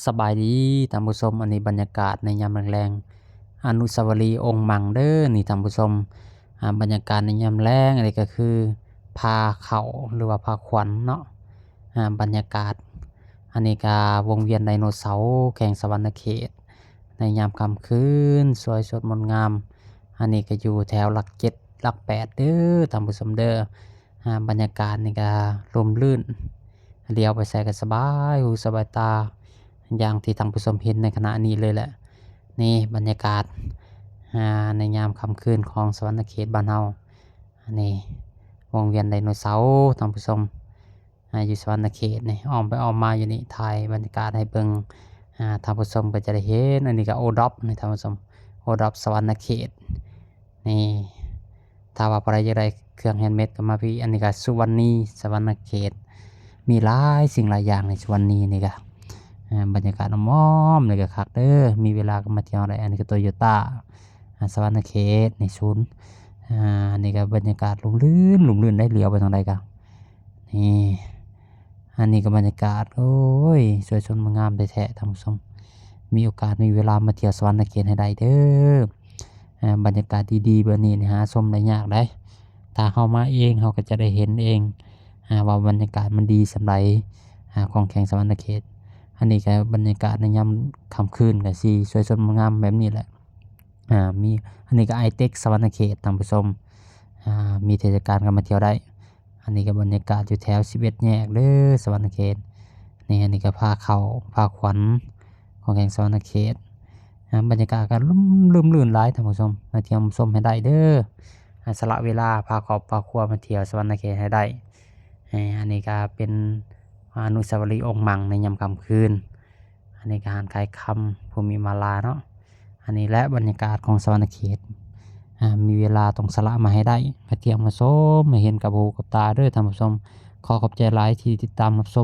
ສະບາຍດີທ່ານຜູ້ຊົມ, ອັນນີ້ບັນຍາກາດໃນຍາມແລງໆ ອະນຸສາວະລີອົງມັງເດີນີ້ທ່ານຜູ້ຊົມ. ອາ ບັນຍາກາດໃນຍາມແລງ ອັນນີ້ກໍຄືພາເຂົ້າ ຫຼືວ່າພາຂວັນເນາະ. ອາ ບັນຍາກາດ ອັນນີ້ກໍວົງວຽນໄດໂນເສົາ ແຂວງສະຫວັນນະເຂດ ໃນຍາມຄ່ຳຄືນ ສວຍສົດງົດງາມ. ອັນນີ້ກໍຢູ່ແຖວຫຼັກເຈັດ ຫຼັກແປດເດີທ່ານຜູ້ຊົມເດີ. ອາ ບັນຍາກາດນີ້ກໍຮົ່ມລື່ນ ຫຼຽວໄປໃສກໍສະບາຍຫູສະບາຍຕາ ຢ່າງທີ່ທ່ານຜູ້ຊົມເຫັນໃນຂະນະນີ້ເລີຍແຫຼະ. ນີ້ບັນຍາກາດ ອາ ໃນຍາມຄ່ຳຄືນຂອງສະຫວັນນະເຂດບ້ານເຮົາ. ອັນນີ້ວົງວຽນໄດໂນເສົາທ່ານຜູ້ຊົມ ອາ ຢູ່ສະຫວັນນະເຂດນີ້ ອ້ອມໄປອ້ອມມາຢູ່ນີ້ ຖ່າຍບັນຍາກາດໃຫ້ເບິ່ງ. ອາ ທ່ານຜູ້ຊົມກໍຈະໄດ້ເຫັນ ອັນນີ້ກໍໂອດອບນີ້ທ່ານຜູ້ຊົມ ໂອດອບສະຫວັນນະເຂດ. ນີ້ ຖ້າວ່າຜູ້ໃດຢາກໄດ້ເຄື່ອງແຮນເມດກໍມາພີ້. ອັນນີ້ກໍສຸວັນນີ ສະຫວັນນະເຂດ ມີຫຼາຍສິ່ງຫຼາຍຢ່າງໃນສຸວັນນີນີ້ກໍ. ອາ ບັນຍາກາດອ້ອມໆນີ້ກໍຄັກເດີ ມີເວລາກໍມາທ່ຽວໄດ້. ອັນນີ້ກໍໂຕໂຍຕ້າ ອາ ສະຫວັນນະເຂດໃນສູນ. ອາ ອັນນີ້ກໍບັນຍາກາດຮົ່ມລື່ນ ຮົ່ມລື່ນໄດ໋ ຫຼຽວໄປທາງໃດກໍນີ້. ອັນນີ້ກໍບັນຍາກາດ ໂອ້ຍ ສວຍສົດງົດງາມແທ້ໆທ່ານຜູ້ຊົມ. ມີໂອກາດມີເວລາມາທ່ຽວສະຫວັນນະເຂດໃຫ້ໄດ້ເດີ. ອາ ບັນຍາກາດດີໆແບບນີ້ນີ້ຫາຊົມໄດ້ຍາກໃດ໋. ຖ້າເຮົາມາເອງ ເຮົາກໍຈະໄດ້ເຫັນເອງ ອາ ວ່າບັນຍາກາດມັນດີສ່ຳໃດ ອາ ຂອງແຂວງສະຫວັນນະເຂດ. ອັນນີ້ກໍບັນຍາກາດໃນຍາມຄ່ຳຄືນກໍຊິສວຍສົດງົດງາມແບບນີ້ແຫຼະ. ອາ ມີ ອັນນີ້ກໍໄອເຕັກສະຫວັນນະເຂດທ່ານຜູ້ຊົມ. ອາ ມີເທດສະການກໍມາທ່ຽວໄດ້. ອັນນີ້ກໍບັນຍາກາດຢູ່ແຖວສິບເອັດແຍກເດີ ສະຫວັນນະເຂດ. ນີ້ ອັນນີ້ກໍພາເຂົ້າພາຂວັນຂອງແຂວງສະຫວັນນະເຂດ. ອາ ບັນຍາກາດກໍຮົ່ມ ຮົ່ມລື່ນຫຼາຍທ່ານຜູ້ຊົມ ມາທ່ຽວມາຊົມໃຫ້ໄດ້ເດີ. ອາ ສະຫຼະເວລາພາຄອບພາຄົວມາທ່ຽວສະຫວັນນະເຂດໃຫ້ໄດ້. ອາ ອັນນີ້ກໍເປັນອະນຸສາວະລີອົງມັງໃນຍາມຄ່ຳຄືນ. ອັນນີ້ກໍຮ້ານຂາຍຄຳພູມິມາລາເນາະ. ອັນນີ້ແຫຼະບັນຍາກາດຂອງສະຫວັນນະເຂດ. ອາ ມີເວລາຕ້ອງສະຫຼະມາໃຫ້ໄດ້ ມາທ່ຽວມາຊົມ ໃຫ້ເຫັນກັບຫູກັບຕາເດີທ່ານຜູ້ຊົມ. ຂໍຂອບໃຈຫຼາຍທີ່ຕິດຕາມຮັບຊົມ.